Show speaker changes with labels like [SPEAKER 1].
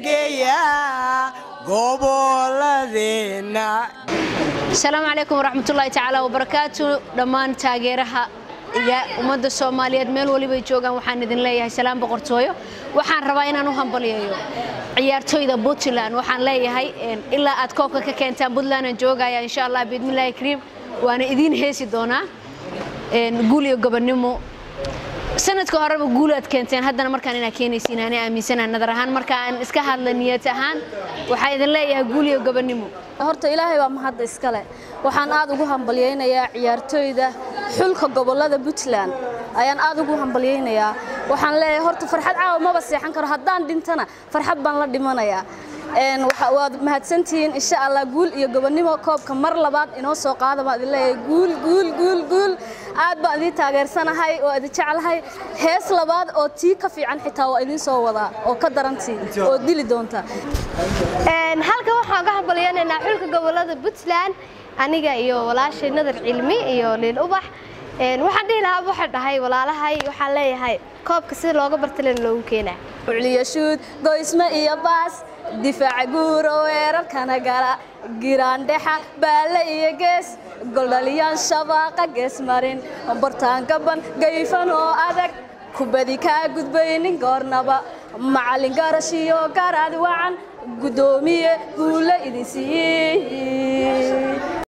[SPEAKER 1] Geeya goboladeenna.
[SPEAKER 2] Asalaamu calaykum waraxmatullaahi tacaala wabarakaatu. Dhammaan taageeraha iyo ummadda Soomaaliyeed meel walibay joogaan, waxaan idin leeyahay salaam boqortooyo. Waxaan rabaa inaan u hambalyeeyo ciyaartoyda Puntland. Waxaan leeyahay ilaa aad koobka ka keentaan Puntland aan joogaya, insha Allah biidmillaahi kariim, waana idiin heesi doonaa. Guul iyo gobonnimo. Sanadka horeba guul aad keenteen, haddana markaan inaad keenaysiin ani aaminsanahay. Nadar ahaan marka aan iska hadla, niyad ahaan waxaa idin leeyahay guul iyo gobonnimo.
[SPEAKER 3] Horta Ilaahay baa mahadda iskale. Waxaan aad ugu hambalyaynayaa ciyaartooyda xulka gobolada Puntland ayaan aad ugu hambalyaynayaa. Waxaan leeyahay horta farxad caawa maba seexan karo, haddaan dhintana farxad baan la dhimanayaa. Waad mahadsantihiin, insha Allah guul iyo gobonnimo. Koobka mar labaad inoo soo qaada baan idin leeyahay. Guul, guul, guul, guul. Aad baan idin taageersanahay oo idin jeclahay. Hees labaad oo tii ka fiican xitaa waa idin soo wadaa oo ka darantii oo dili doonta.
[SPEAKER 4] Halkan waxaan ka hambalyaynaynaa xulka gobolada Puntland, aniga iyo walaashay Nadar Cilmi iyo Liil Ubax. Waxaan dhihi lahaa, waxaan dhahay walaalahay, waxaan leeyahay koobka sida looga bartalen loogu keenaa.
[SPEAKER 3] Ucliyashuud, goysmo iyo baas, difaaca guuro, weerarkana gala, giraandhexa, baalle iyo gees, goldhaliyaan shabaaqa, gees marin, bartaan gaban gayfan oo adag, kubadi kaa gudbaynin goornaba, macallin garash iyo garaad wacan, guddoomiye guulo idin siiyey.